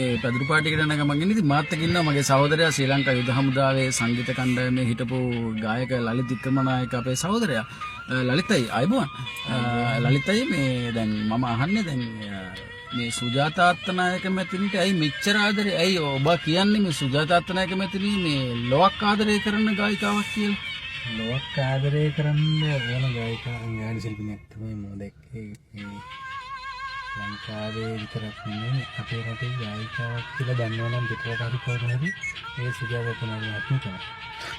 ඒ පැදුරු පාටියකට යන ගමන් ඉන්නේ. ඉතින් මාත් එක්ක ඉන්නවා මගේ සහෝදරයා, ශ්‍රී ලංකා යුද හමුදාවේ සංගීත කණ්ඩායමේ හිටපු ගායක ලලිත් වික්‍රමනායක අපේ සහෝදරයා. ලලිතයි, ආයුබෝවන්. ලලිතයි, මේ දැන් මම අහන්නේ දැන් මේ සුජාතා අත්තනායක මැතිණියට ඇයි මෙච්චර ආදරේ? ඇයි ඔබ කියන්නේ මේ සුජාතා අත්තනායක මැතිණිය මේ ලොවක් ආදරය කරන ගායිකාවක් කියලා? ලොවක් ආදරය කරන්න ඕන ගායිකා, ගායන ශිල්පිනියක් තමයි මම දැක්කේ. මේ ලංකාවේ විතරක් නෙමෙයි, අපේ රටේ ගායිකාවක් කියලා දන්නවා නම් පිටරට හරි කොහෙද හරි ඒ සුජාතා අත්තනායක මහත්මිය තමයි.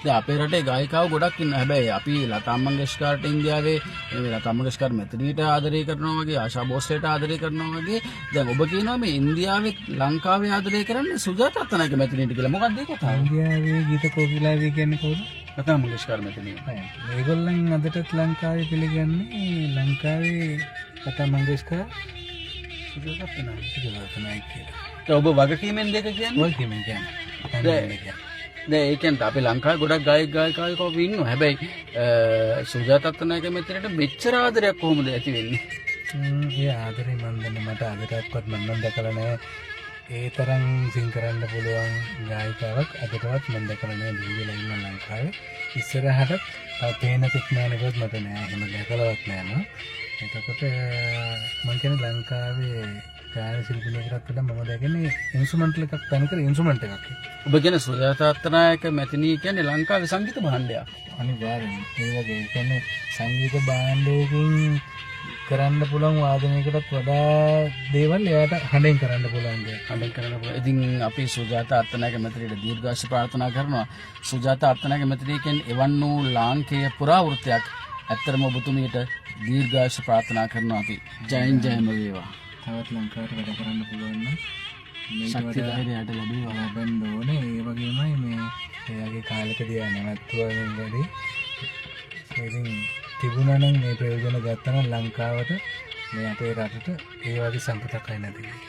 දැන් අපේ රටේ ගායිකාව ගොඩක් ඉන්නවා. හැබැයි අපි ලතා මංගেশකර්ට ඉන්දියාවේ මේ ලතා මංගেশකර් මැතිණියට ආදරය කරනවා වගේ, ආශා භෝස්ලේට ආදරය කරනවා වගේ, දැන් ඔබ කියනවා මේ ඉන්දියාවේ ලංකාවේ ආදරය කරන්නේ සුජාතා අත්තනායක මැතිණියට කියලා. මොකක්ද ඒ කතාව? ඉන්දියාවේ ගීත කෝකිලාවේ කියන්නේ කවුද? ලතා මංගেশකර් මැතිණිය. මේගොල්ලන් අදටත් ලංකාවේ පිළිගන්නේ ලංකාවේ ලතා මංගেশකර් සුජාතා අත්තනායක. සුජාතා අත්තනායක කියලා. දැන් ඔබ වගකීමෙන් දෙක කියන්නේ? වගකීමෙන් කියන්නේ. දැන් ඒ කියන්නේ අපේ ලංකාවේ ගොඩක් ගායක ගායිකාවෝ ඉන්නවා. හැබැයි සුජාතා අත්තනායක මැතිණියට මෙච්චර ආදරයක් කොහොමද ඇති වෙන්නේ? ඒ ආදරේ මන් දන්නේ, මට අදටවත් මන් නම් දැකලා නෑ. ඒ තරම් සිං කරන්න පුළුවන් ගායිකාවක් අදටවත් මන් දැකලා නෑ බිහි වෙලා ඉන්න ලංකාවේ. ඉස්සරහටත් තව පේන තෙක් නෑ නේද, මට නෑ, එහෙම දැකලවත් නෑ මම. එතකොට මං කියන්නේ ලංකාවේ ගායන ශිල්පිනියකටත් වඩා මම දැකන්නේ ඉන්ස්ට්‍රුමන්ටල් එකක්, තනිකර ඉන්ස්ට්‍රුමන්ට් එකක්. ඔබ කියන්නේ සුජාතා අත්තනායක මැතිණිය කියන්නේ ලංකාවේ සංගීත භාණ්ඩයක්. අනිවාර්යෙන්ම ඒ වගේ. ඒ කියන්නේ සංගීත භාණ්ඩයකින් කරන්න පුළුවන් වාදනයකටත් වඩා දේවල් එයාට හඬෙන් කරන්න පුළුවන් දෙයක්. හඬෙන් කරන්න පුළුවන්. ඉතින් අපි සුජාතා අත්තනායක මැතිණියට දීර්ඝායුෂ ප්‍රාර්ථනා කරනවා. සුජාතා අත්තනායක මැතිණිය කියන්නේ එවන් වූ ලාංකේය පුරාවෘත්තයක්. ඇත්තටම ඔබතුමියට දීර්ඝායුෂ ප්‍රාර්ථනා කරනවා අපි. ජයෙන් ජයම වේවා. තවත් ලංකාවට වැඩ කරන්න පුළුවන් නම් මේක ශක්තිය වඩා ධෛර්යයට ලැබේවා. ලබන්න ඕනේ. ඒ වගේමයි මේ එයාගේ කාලෙකදී එයා නැවැත්තුවා මේ වැඩේ. ඉතින් තිබුණා නම් මේ ප්‍රයෝජන ගත්තා නම් ලංකාවට, මේ අපේ රටට ඒ වගේ සම්පතක් අය නැති වෙයි.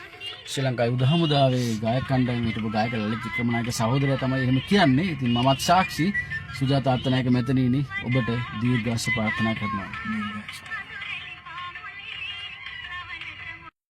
ශ්‍රී ලංකා යුද හමුදාවේ ගායක කණ්ඩායමේ හිටපු ගායක ලලිත් වික්‍රමනායක සහෝදරයා තමයි එහෙම කියන්නේ. ඉතින් මමත් සාක්ෂි. සුජාතා අත්තනායක මැතිණියනි, ඔබට දීර්ඝායුෂ ප්‍රාර්ථනා කරනවා. දීර්ඝායුෂ.